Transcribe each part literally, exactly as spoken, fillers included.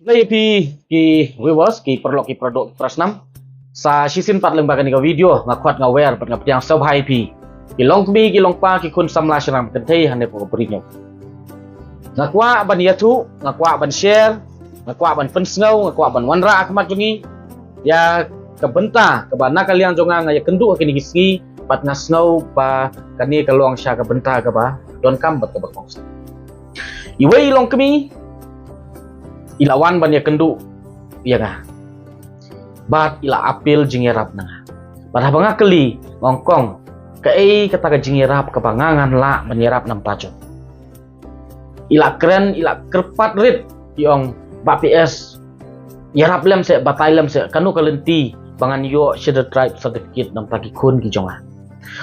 Khublei ïa phi ki viewers, ki paralok, ki paradoh, ki parasnam. Sa shisien pat lyngba kane ka video nga khot, nga wer bad nga pdiang sngewbha ïa phi ki longkmie, ki longpa, ki khun samla shynrang kynthei hangne ha ka Bri Hynñiewtrep. Nga kwah ban ïathuh, nga kwah ban share, nga kwah ban pynsngew, nga kwah ban wanrah ha khmat jong ngi ïa ka bynta kaba na ka liang jong nga nga ïakynduh ha kine ki sngi, bad nga sngew ba kane ka long sha ka bynta kaba donkam bad kaba kongsan. Iwei i longkmie i la wan ban ïakynduh ïa nga bad i la appeal jingïarap na nga. Bad haba nga kylli, nga ong, kong, kaei kata ka jingïarap kaba nga ngan lah ban ïarap na ka bynta jong? I la kren, i la kyrpad rit, i ong, Bah P S, ïarap lem seh, batai lem seh, kano ka lynti ba ngan ïoh Scheduled Tribe certificate na ka bynta ki khun ki jong nga.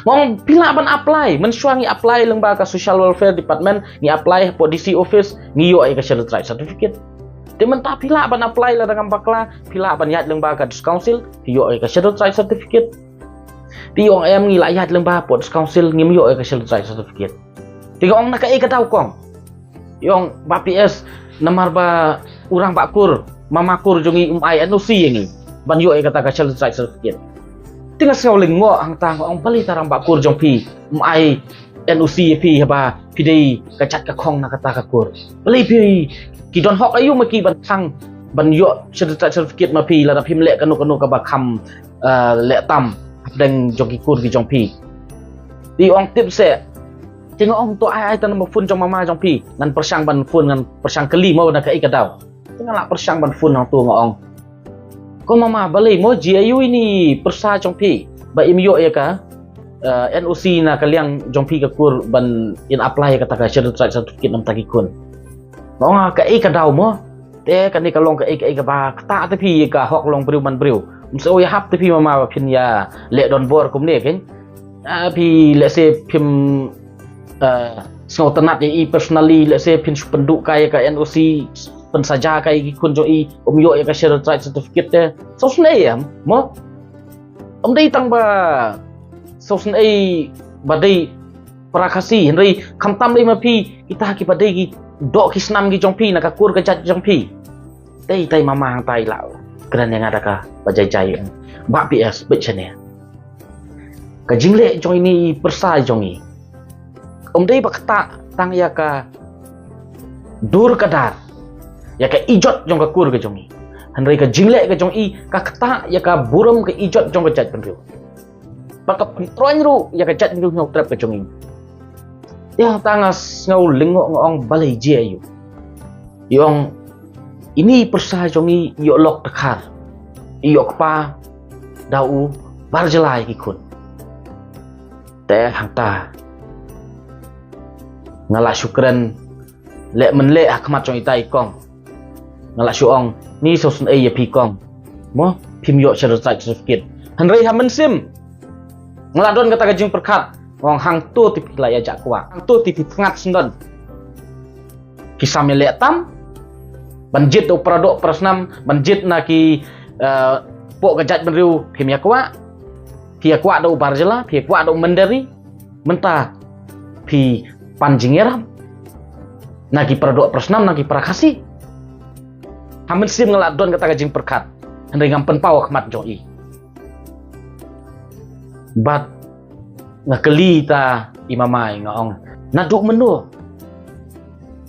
Nga ong, phi lah ban apply, mynshuwa ngi apply lyngba ka Social Welfare Department, ngi apply hapoh D C office, ngi ïoh ïa ka Scheduled Tribe certificate. Te mynta phi lah ban apply lada ngam bakla, phi lah ban ïaid lyngba ka District Council, phi ïoh ïa ka Scheduled Tribe certificate. Te i ong, em, ngi la ïaid lyngba hapoh District Council, ngim ïoh ïa ka Scheduled Tribe certificate. Te nga ong, na kaei ka daw, kong? I ong, Bah P S, namar ba u rangbah kur, mama kur jong ngi um ai N O C ïa ngi ban ïoh ïa kata ka Scheduled Tribe certificate. Te nga sngew lyngngoh hangta, nga ong, balei ta rangbah kur jong phi um ai N O C ïa phi haba phi dei ka jait ka khong na kata ka kur? Balei phi, ki don hok aïu ma ki ban khang ban ïoh Scheduled Tribe certificate ma phi lada phim leh kano kano kaba kham, eh, leh tam hapdeng jong ki kur ki jong phi? Te i ong, tip seh. Te nga ong, to ai, ai ta number phone jong mama jong phi, ngan pyrshang ban phone, ngan pyrshang kylli mo na kaei ka daw. Te nga la pyrshang ban phone hangto, nga ong, ko mama, balei mo, jia aïu ine i pyrsa jong phi ba im ïoh ïa ka, eh, N O C na ka liang jong phi ka kur ban in apply ïa kata ka Scheduled Tribe certificate na ka bynta ki khun? Nga ong, ah, kaei ka daw mo? Te kane ka long kaei kaei kaba ktah te phi ïa ka hok long briew man briew. Ym sngewbha te phi mama ba phin ïa leh donbor kumne, keiñ. Ah, phi lehse phim, eh, sngewtynnat ïa i personally, lehse phin shu pynduh kai ïa ka N O C, pynsaja kai ïa ki khun jong i, um ïoh ïa ka Scheduled Tribe certificate te. Sngewsynei em mo? Ym dei tang ba sngewsynei ba dei para Khasi, hynrei khamtam dei ma phi, kita kiba dei ki doh ki snam ki jong phi na ka kur ka jait jong phi. Te itai mama hangta i la kren ïa nga da kaba jai jai, Bah P S, bit shane. Ka jingleh jong ine i pyrsa jong i um dei ba ktah tang ïa ka dur ka dar, ïa ka ijot jong ka kur ka jong i, hynrei ka jingleh ka jong i ka ktah ïa ka burom ka ijot jong ka jaitbynriew. Bad ka pyntroiñ ruh ïa ka jaitbynriew Hynñiewtrep ka jong i. Te hangta nga sngew lyngngoh, nga ong, balei, jia aïu? I ong, ine i pyrsa jong i ïoh lok dkhar, i ïoh kpa da u bar jylla ïa ki khun. Te hangta nga la shu kren leh mynleh ha khmat jong itai i kong. Nga la shu ong, ni sngewsynei ïa phi kong mo, phim ïoh Scheduled Tribe certificate. Hynrei ha mynsiem nga la don kata ka jingpyrkhat, nga ong, hangto te phi la ïa jah kwah, hangto te phi pyngngad sngewdon. Ki sam ïaleh tam ban jied da u paradoh parasnam, ban jied na ki, eh, poh ka jaitbynriew, phim ïa kwah. Phi ïa kwah da u bar jylla, phi ïa kwah da u mynder ri. Mynta phi pan jingïarap na ki paradoh parasnam, na ki para Khasi. Ha mynsiem nga la don kata ka jingpyrkhat, hynrei ngam pynpaw ha khmat jong i. Bad nga kylli ta i mama, nga ong, naduh mynno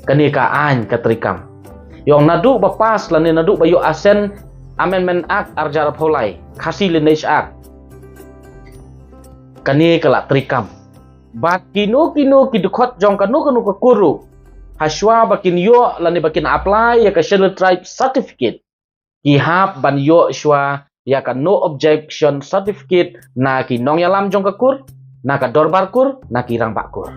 kane ka aiñ ka treikam? I ong, naduh ba pass lane naduh ba ïoh assent Amendment Act ar hajar arphew lai, Khasi Lineage Act. Kane ka la treikam. Bad kino kino ki dkhot jong kano kano ka kur ruh, ha shuwa ba kin ïoh lane ba kin apply ïa ka Scheduled Tribe certificate, ki hap ban ïoh shuwa ïa ka no objection certificate na ki nongïalam jong ka kur, na ka dorbar kur, na ki rangbah kur.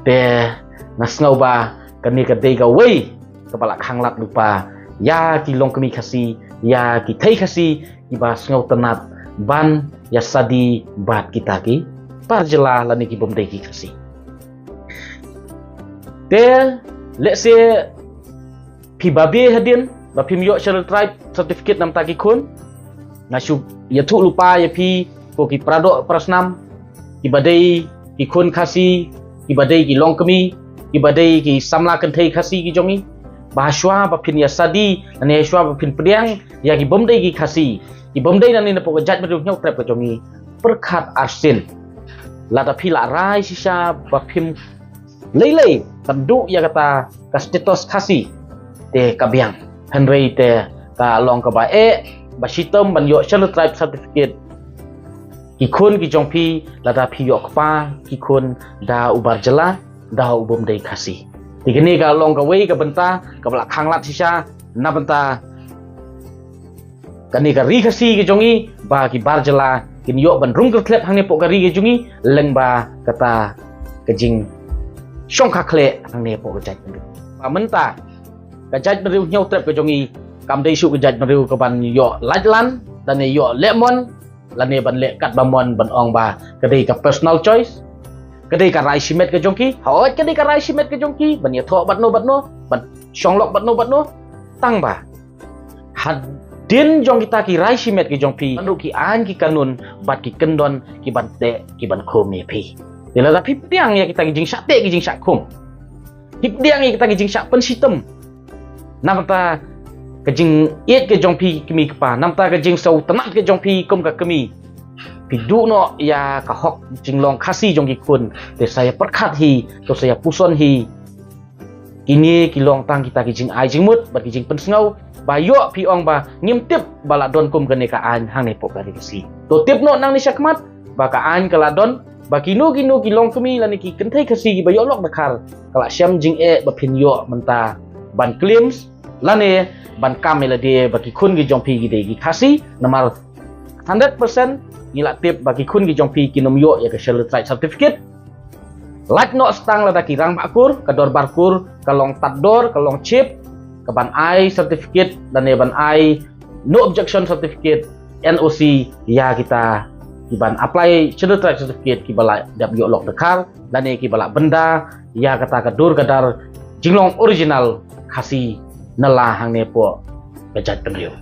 Te nga sngew ba kane ka dei kawei kaba la khanglad lypa ïa ki longkmie Khasi, ïa ki thei Khasi kiba sngewtynnat ban ïa sadi bad kita ki bar jylla lane ki bym dei ki Khasi. Te lehse phi babe hadien ba phim ïoh Scheduled Tribe certificate na ka bynta ki khun. Nga shu ïathuh lypa ïa phi ko ki paradoh parasnam, kiba dei ki khun Khasi, kiba dei ki longkmie, kiba dei ki samla kynthei Khasi ki jong i, Ba shuwa ba phin ïa sadi, lane shuwa ba phin pdiang ïa ki bym dei ki Khasi, ki bym dei nangne napoh ka jaitbynriew Hynñiewtrep ka jong ngi, pyrkhat arsien. Lada phi la rai shisha ba phim lei lei kynduh ïa kata ka status Khasi, te ka biang. Hynrei te ka long kaba eh, ba shitom ban ïoh Scheduled Tribe certificate ki khun ki jong phi, lada phi ïoh kpa ki khun da u bar jylla, da u bym dei Khasi. Te kane ka long kawei ka bynta kaba la khanglad shisha na bynta kane ka ri Khasi ka jong ngi, ba ki bar jylla kin ïoh ban rung kyrthlep hangne poh ka ri ka jong ngi, lyngba kata ka jingshongkha khleh hangne poh ka jaitbynriew. Ba mynta ka jaitbynriew Hynñiewtrep ka jong ngi kam dei shuh ka jaitbynriew kaban ïoh laitlan, lane ïoh leh mon, lane ban leh katba mon, ban ong ba ka dei ka personal choice, ka dei ka rai shimet ka jong ki. Hooid, ka dei ka rai shimet ka jong ki ban ïathoh bad no bad no, ban shong lok bad no bad no. Tang ba hadien jong kita ki rai shimet ki jong phi, ban ruh ki aiñ ki kanun bad ki kyndon ki ban teh, ki ban khum ïa phi. Te lada phi pdiang ïa kita ki jingshah teh, ki jingshah khum, phi pdiang ïa kita ki jingshah pynshitom, namar ka jingïeit ka jong phi kmie kpa, namar ka jingsngewtynnat ka jong phi kum ka kmie, phi duh noh ïa ka hok jinglong Khasi jong ki khun, te sa ïa pyrkhat hi, to sa ïa puson hi. Kine ki long tang kita ki jingai jingmut bad ki jingpynsngew, ba ïoh phi ong ba ngim tip ba la don kum kane ka aiñ hangne poh ka ri Khasi. To tip noh nangne shakhmat ba ka aiñ ka la don, ba kino kino ki longkmie lane ki kynthei Khasi kiba ïoh lok dkhar, ka la shem jingeh ba phin ïoh mynta ban claim lane ban kam ïa lade ba ki khun ki jong phi ki dei ki Khasi. Namar hundred percent ngi la tip ba ki khun ki jong phi kin ym ïoh ïa ka Scheduled Tribe certificate. Lait noh tang lada ki rangbah kur, ka dorbar kur ka long tad dor, ka long cheap, ka ban ai certificate lane ban ai no objection certificate, N O C, ïa kita ki ban apply Scheduled Tribe certificate kiba la dep ïoh lok dkhar, lane kiba la bynda ïa kata ka dur ka dar jinglong original Khasi na la hangne poh ka jaitbynriew.